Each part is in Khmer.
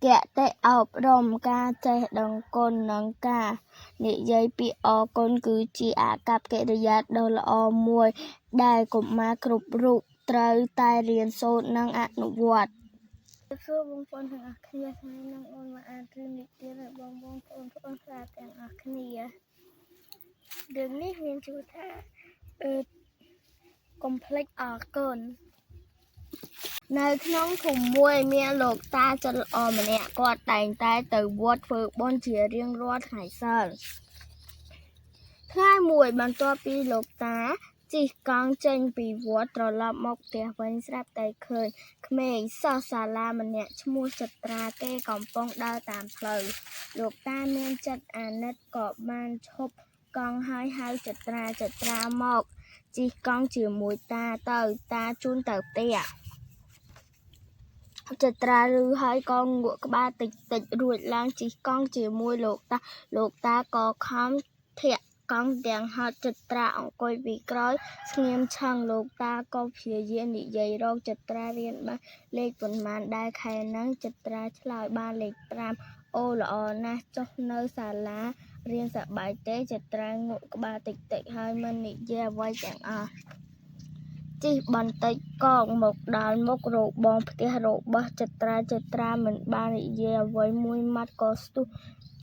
គតិអប់រំការចេះដឹងគុណ និងការនិយាយពាក្យអរគុណគឺជាអាកប្បកិរិយាដ៏ល្អមួយដែលកុមារគ្រប់រូបត្រូវតែរៀនសូត្រនិងអនុវត្ត។ សួរបងប្អូនទាំងអស់គ្នាថ្ងៃនេះអូនមកអានរឿងនិទានឲ្យបងបងប្អូនប្អូនស្ដាប់ទាំងអស់គ្នារឿងនេះមានឈ្មោះថាអឺកុំភ្លេចអរគុណ នៅក្នុងភូមិមួយមានលោកតាចិត្តល្អម្នាក់គាត់តែងតែទៅវត្តធ្វើបុណ្យជារៀងរាល់ថ្ងៃសីលថ្ងៃមួយបន្ទាប់ពីលោកតាជិះកង់ចេញពីវត្តត្រឡប់មកផ្ទះវិញស្រាប់តែឃើញក្មេងសិស្សសាលាម្នាក់ឈ្មោះចិត្រាគេកំពុងដើរតាមផ្លូវលោកតាមានចិត្តអាណិតក៏បានឈប់កង់ហើយហៅចិត្រាចិត្រាមកជិះកង់ជាមួយតាទៅតាជូនទៅផ្ទះចិត្រាឮហើយក៏ងក់ក្បាលតិចៗរួចឡើងជិះកង់ជាមួយលោកតាលោកតាក៏ខំធាក់កង់ទាំងហត់ចិត្រាអង្គុយពីក្រោយស្ងៀមឆឹងលោកតាក៏ព្យាយាមនិយាយរកចិត្រារៀនបានលេខប៉ុន្មានដែរខែហ្នឹងចិត្រាឆ្លើយបានលេខ5អូល្អណាស់ចុះនៅសាលារៀនសប្បាយទេចិត្រាងក់ក្បាលតិចៗហើយមិននិយាយអ្វីទាំងអស់ជិះបន្តិចកងមកដល់មុខរបងផ្ទះរបស់ចិត្រាចិត្រាមិនបាននិយាយអ្វីមួយម៉ាត់ក៏ស្ទុះ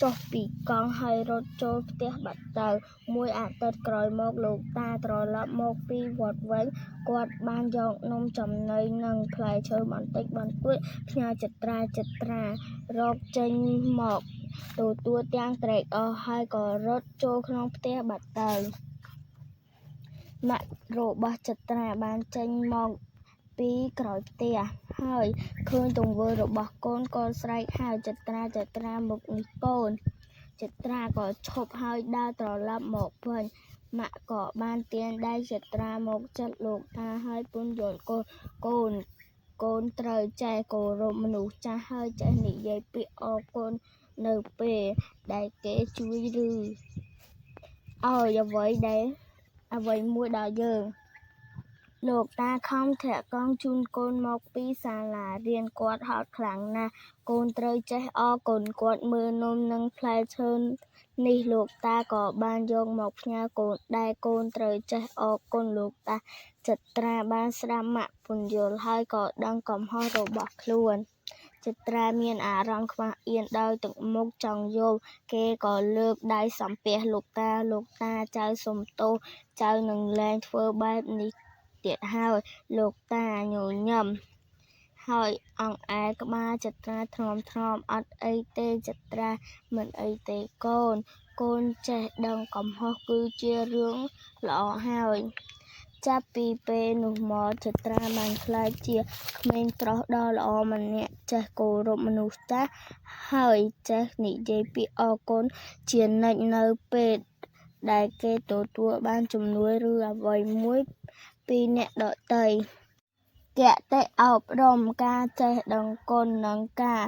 ចុះពីកង់ហើយរត់ចូលផ្ទះបាត់ទៅមួយអាទិត្យក្រោយមកលោកតាត្រឡប់មកពីវត្តវិញគាត់បានយកនំចំណីនិងផ្លែឈើបន្តិចបន្តួចផ្ញើចិត្រាចិត្រារកចេញមកទទួលទាំងត្រេកអរហើយក៏រត់ចូលក្នុងផ្ទះបាត់ទៅម៉ាក់របស់ចិត្រាបានចេញមកពីក្រោយផ្ទះហើយឃើញទង្វើរបស់កូនក៏ស្រែកហៅចិត្រាចិត្រាមកនេះកូនចិត្រាក៏ឈប់ហើយដើរត្រឡប់មកវិញម៉ាក់ក៏បានទាញដៃចិត្រាមកជិតលោកតាហើយពន្យល់កូនកូនកូនត្រូវចេះគោរពមនុស្សចាស់ហើយចេះនិយាយពាក្យអរគុណនៅពេលដែលគេជួយឬឲ្យអ្វីដែលអ្វីមួយដល់យើងលោកតាខំធាក់កង់ជូនកូនមកពីសាលារៀនគាត់ហត់ខ្លាំងណាស់កូនត្រូវចេះអរគុណគាត់មើលនំនិងផ្លែឈើនេះលោកតាក៏បានយកមកផ្ញើកូនដែរកូនត្រូវចេះអរគុណលោកតាចិត្រាបានស្ដាប់ម៉ាក់ពន្យល់ហើយក៏ដឹងកំហុសរបស់ខ្លួនចិត្រាមានអារម្មណ៍ខ្មាស់អៀនដោយទឹកមុខចង់យំគេក៏លើកដៃសំពះលោកតាលោកតាចៅសុំទោសចៅនឹងលែងធ្វើបែបនេះទៀតហើយលោកតាញញឹមហើយអង្អែលក្បាលចិត្រាថ្នមៗអត់អីទេចិត្រាមិនអីទេកូនកូនចេះដឹងកំហុសគឺជារឿងល្អហើយចាប់ពីពេលនោះមកចិត្រាបានក្លាយជាក្មេងប្រុសដ៏ល្អម្នាក់ចេះគោរពមនុស្សចាស់ហើយចេះនិយាយពាក្យអរគុណជានិច្ចនៅពេលដែលគេទទួលបានជំនួយឬអ្វីមួយពីអ្នកដទៃគតិអប់រំការចេះដឹងគុណនិងការ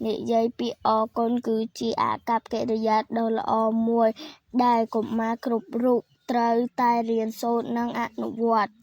និយាយពាក្យអរគុណគឺជាអាកប្បកិរិយាដ៏ល្អមួយដែលកុមារគ្រប់រូបត្រូវតែរៀនសូត្រនិងអនុវត្ត។